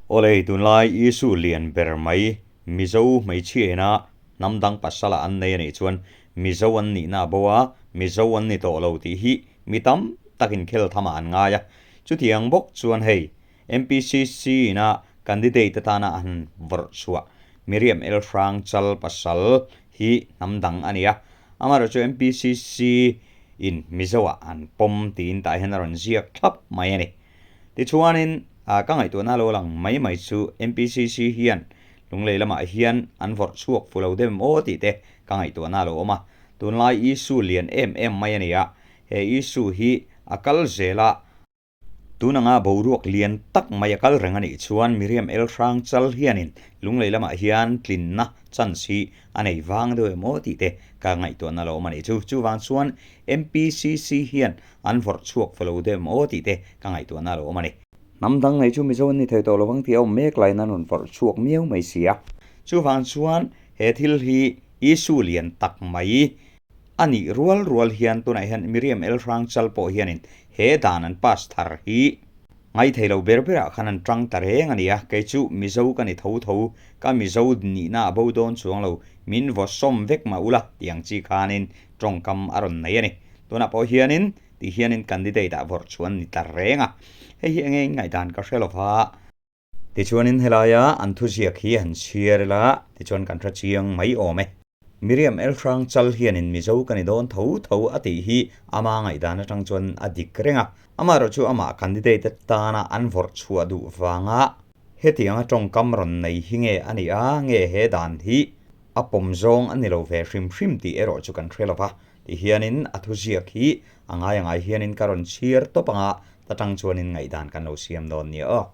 Awle, tunlai issue lian ber mai Mizo hmeichhia ina hnam dang pasala an nei a nih chuan Mizo an nihna a bo a, Mizo an ni tawh lo tih hi mi tam tak inkhel thamah an ngai a. Chutiang bawk chuan hei MPCC ina candidate atana an vawrh chhuah Miriam El Hrang Chal pasal hi hnam dang a ni a, amaherawhchu MPCC in Mizo ah an pawm tiin tah hian a rawn ziak thlap mai a ni. Tichuanin ka ngaihtuahna lo lang mai mai chu MPCC hian Lunglei lamah hian an vawrh chhuak fu lo dem aw tih te ka ngaihtuahna a lo awm a. Tunlai issue lian em em mai a ni a, he issue hi a kal zel a, tun anga boruak lian tak mai a kal reng a nih chuan Miriam El Hrang Chal hianin Lunglei lamah hian tlinna chance hi a nei vang deuh em aw tih te ka ngaihtuahna a lo awm a nih chu. Chuvang chuan MPCC hian An vawrh chhuak fa lo deuh em aw tih te ka ngaihtuahna a lo awm a ni. Hnam dang nei chu Mizo an ni thei tawh lovang tih a awm mek laiin an rawn vawrh chhuak miau mai si a. Chuvang chuan he thil hi issue lian tak mai a nih rual rual hian tunah hian Miriam El Hrang Chal pawh hianin he dan an pass thar hi ngaithei lo ber berah khan an tang ta reng a ni a, kei chu Mizo ka ni tho tho, ka Mizo nihna a bo dawn chuang lo, min vaw sawm vek mah ula tih ang chi khanin tawngkam a rawn nei a ni. Tunah pawh hianin ti hianin candidate ah vawrh chuan ni ta reng a, hei hi enge in ngaihdan ka hre lova. Tichuanin helaia an thuziak hi han chhiar ila tichuan kan hre chiang mai awm e. Miriam Elhrang Chal hianin Mizo ka ni dawn tho tho a tih hi ama ngaihdan atang chuan a dik reng a. Amaherawh chu amah candidate atana an vawrh chhuah duh vanga hetianga tawngkam rawn nei hi nge a nih a, nge he dan hi a pawm zawng a ni lo ve hrim hrim tih erawh chu kan hre lova. Ti hianin a thuziak hi a ngai angai hianin ka rawn chhiar tawp anga ta tang chuanin ngaihdan kan lo siam dawn nia aw.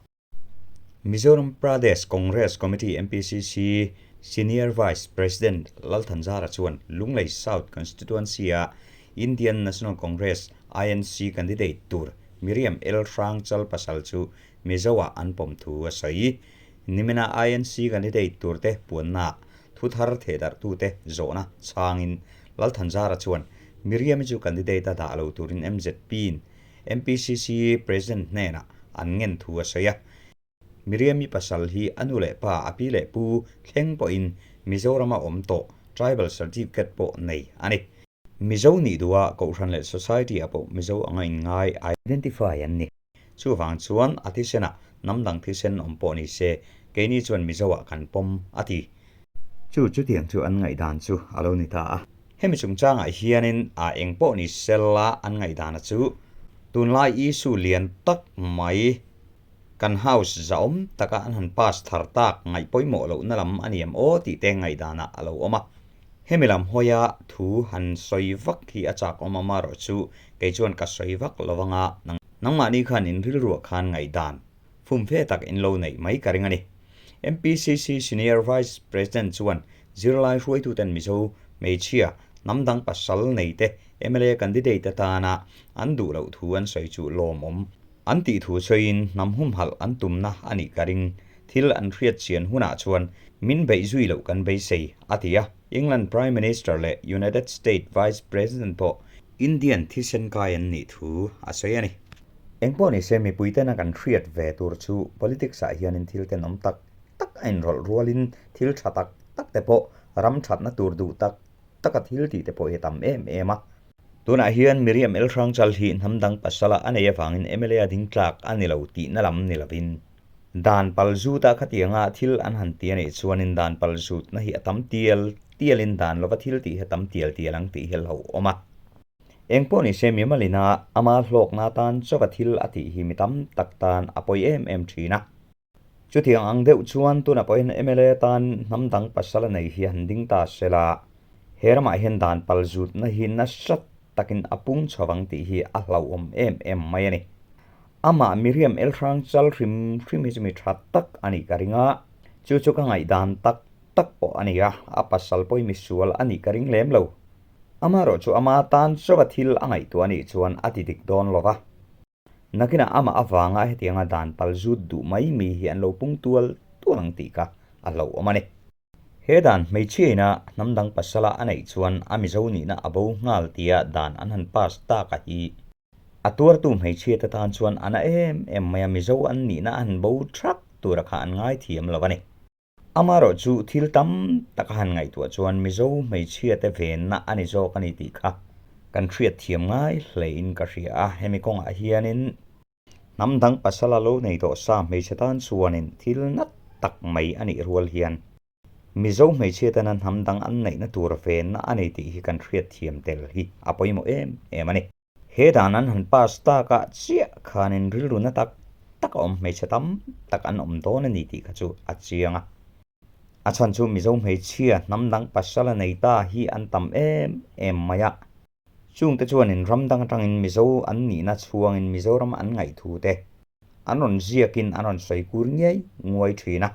Mizoram Pradesh Congress Committee, MPCC, Senior Vice President Lalthanzara chuan Lunglei South Constituency-a Indian National Congress, INC, candidate tur Miriam L. Hrangchal pasal chu Mizo-ah an pawm thu a sawi. Nimina INC candidate turte puannaah Thu thar thehdarhtute zawhna chhangin Lalthanzara chuan Miriam-i chu candidate a dah lo turin MZP-in MPCC President hnenah an ngen thu a sawi a. Miriam-i pasal hi a nu leh pa, a pi leh pu thleng pawhin Mizorama awm tawh Tribal Certificate pawh nei a ni. Mizo nih duha Kohhran leh Society-ah pawh Mizo anga inngai, identify, an ni. Chuvang chuan a thisenah hnam dang thisen awm pawh ni se, keini chuan Mizoah kan pawm, a ti. Chu chutiang chu an ngaihdan chu a lo ni ta a. Hemi chungchangah hianin a eng pawh ni sela an ngaihdana chu tunlai issue lian tak mai kan house zahawm taka an han pass thar tak ngaih pawimawh lohna lam a ni em aw tih te ngaihdanah a lo awm a. Hemi lam hawia thu han sawi vak hi a chak awm amarawh chu kei chuan ka sawi vak lo anga nangmahni khan in rilruah khan ngaihdan fumfe tak in lo neih mai ka ring a ni. MPCC Senior Vice President chuan zirlai hruaituten Mizo hmeichhia hnam dang pasal neite mla candidate atana an duh loh thu an sawi chu lawmawm an tih thu sawiin hnam humhalh an tumna a nih ka ring. Thil an hriat chian hunah chuan min beih zui loh kan beisei, a ti a. England Prime Minister leh United State Vice President pawh Indian thisen kai an nih thu a sawi a ni. Engpawh ni se mipuitena kan hriat ve tur chu politics ah hianin thil tenawm tak tak a inrawlh rualin thil tha tak tak te pawh ram thatna tur duh tak taka thil tih te pawh hi a tam em em a. Tunah hian Miriam El Hrangchal hi hnam dang pasala a nei avangin mla a ding tlak a ni lo tihna lam ni lovin Dan pal zut a khatianga thil an han ti a nih chuanin dan pal zutna hi a tam tial tialin dan lova thil tih hi a tam tial tial ang tih hi a hlauhawm a. Eng pawh ni se mimalina ama hlawkna atan chauha thil a tih hi mi tam tak tan a pawi em em thin a. Chutiang ang deuh chuan tunah pawhin mla tan hnam dang pasal a nei hi han ding ta se la, he ramah hian dan pal zutna hi nasa takin a pung chho ang tih hi a hlauhawm em em mai a ni. Amah Miriam Elhrang chal hrim hrim hi chu mi tha tak a nih ka ring a, chu chu ka ngaihdan tak tak pawh a ni a, a pasal pawhin misual a nih ka ring lem lo. Amaherawh chu ama tan chauha thil a ngaihtuah a nih chuan a ti dik dawn lo va. Nakinah amah avanga hetianga dan pal zut duh mai mi hi an lo pung tual tual ang tih kha a hlauhawm a ni. He dan hmeichhia ina hnam dang pasala a neih chuan a Mizo nihna a bo nghal tia dan an han pass tak a hi. A tuartu hmeichhia te tan chuan a na em em mai a, Mizo an nihna a han bo thak tura kha an ngaithiam lo a ni. Amaherawh chu thil tam tak a han ngaihtuah chuan Mizo hmeichhiate venna a ni zawk a ni tih kha kan hriat thiam ngai hlein ka hria a. Hemi kawngah hianin hnam dang pasala lo nei tawh sa hmeichhe tan chuanin thil nat tak mai a nih rual hian Mizo hmeichhiatena hnam dang an neihna tur venna a ni tih hi kan hriat thiam tel hi a pawimawh em em a ni. He dan an han pass takah chiah khanin rilru na tak tak a awm hmeichhe tam tak an awm dawn a ni tih kha chu a chiang a. A chhan chu Mizo hmeichhia hnam dang pasal a nei ta hi an tam em em mai a. Chungte chuanin ram dang atangin Mizo an nihna chhuangin Mizoram an ngaihthu te an rawn ziakin an rawn sawi kur ngiai nguai thin a.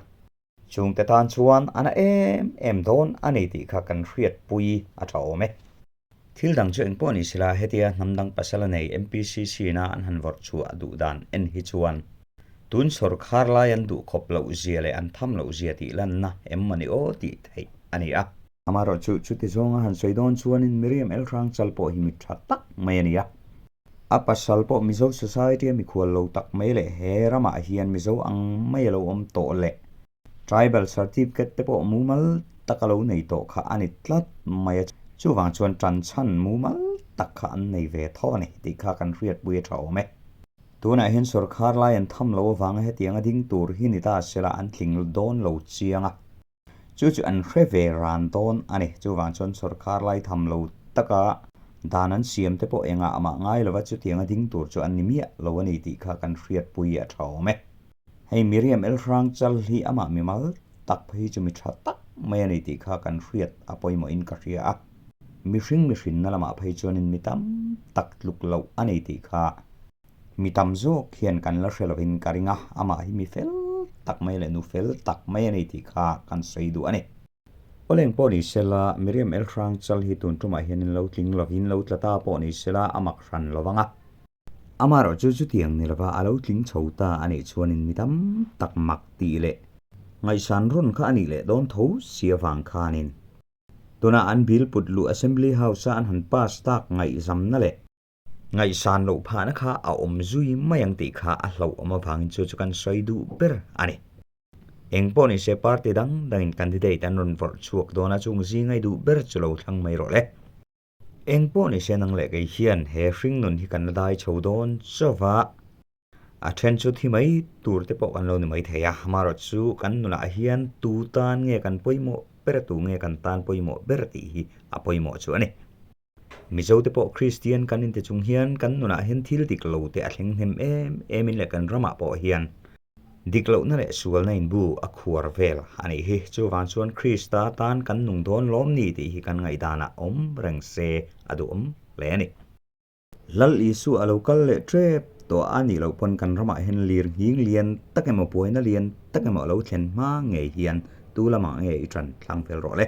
Chungte tan chuan a na em em dawn a ni tih kha kan hriatpui a tha awm e. Thil dang chu engpawh ni sela hetia hnam dang pasal a nei MPCC na an han vawrh chhuah duh dan en hi chuan tun sawrkhar lai an duh khawp loh zia leh an tham loh zia tih lanna em mawni aw tih theih a ni a. Amaherawhchu chuti zawnga han sawi dawn chuanin Miriam Elhrangchal pawh hi mi tha tak mai a ni a. A pasal pawh Mizo Society a mikhual lo tak mai leh he ramah hian Mizo ang mai a lo awm tawh leh Tribal Certificate te pawh mumal tak a lo nei tawh kha a ni tlat mai a, chuvang chuan tanchhan mumal tak kha an nei ve tho a ni tih kha kan hriatpui a tha awm e. Tunah hian sawrkhar lai an tham lo avanga hetianga ding tur hi ni ta sela an tling dawn lo chiang a. Chu chu an hre ve ran dawn a ni. Chuvang chuan sawrkar lai tham lo taka dan an siam te pawh engah amah ngai lova chutianga ding tur chu an ni miah lo a ni tih kha kan hriatpui a tha awm e. Hei Miriam Elhrang chal hi amah mimal tak phei hi chu mi tha tak mai a ni tih kha kan hriat a pawimawhin ka hria a. Mihring mihrinna lamah phei chuanin mi tam tak tluk loh a ni tih kha Mi tam zawk hian kan la hre lovin ka ring a, amah hi mi fel tak mai leh nu fel tak mai a ni tih kha kan sawi duh a ni. Awleng pawh ni sela, Miriam Elhrang chal hi tun tumah hian lo tling lovin lo tla ta pawh ni sela a mak hran lo vang a. Amaherawh chu chutiang ni lova a lo tling chho ta a nih chuanin mi tam tak mak tih leh ngaihsan rawn kha a nih leh dawn tho si avang khanin tuna an bill put luh Assembly House-a an han pass tak ngaihzamna leh Ngaihsan loh phahna kha a awm zui mai ang tih kha a hlauhawm avangin chu chu kan sawi duh ber a ni. Eng pawh ni se party dang dangin candidate an rawn vawrh chhuak dawn a, chung zingai duh ber chu lo thlang mai rawh le. Eng pawh ni se nang leh kei hian he hringnun hi kan la dai chho dawn chauh a, a then chu thi mai tur te pawh kan lo ni mai thei a, amaherawh chu kan nunah hian tu tan nge kan pawimawh ber a, tu nge kan tan pawimawh ber tih hi a pawimawh chu a ni. Mizote pawh Kristian kan inti chung hian kan nunah hian thil dik lo te a thleng hnem em em in leh kan ramah pawh hian dik lohna leh sualna in bu a khuar vel a nih hi. Chuvang chuan Krista tan kan nung dawn lawm ni tih hi kan ngaihdanah awm reng se a duhawm hle a ni. Lal Isua a lo kal leh tep tawh a nih loh pawn kan ramah hian lir nghing lian tak emaw buaina lian tak emaw a lo thlen hma ngei hian tu lamah nge i tan thlang fel rawh le.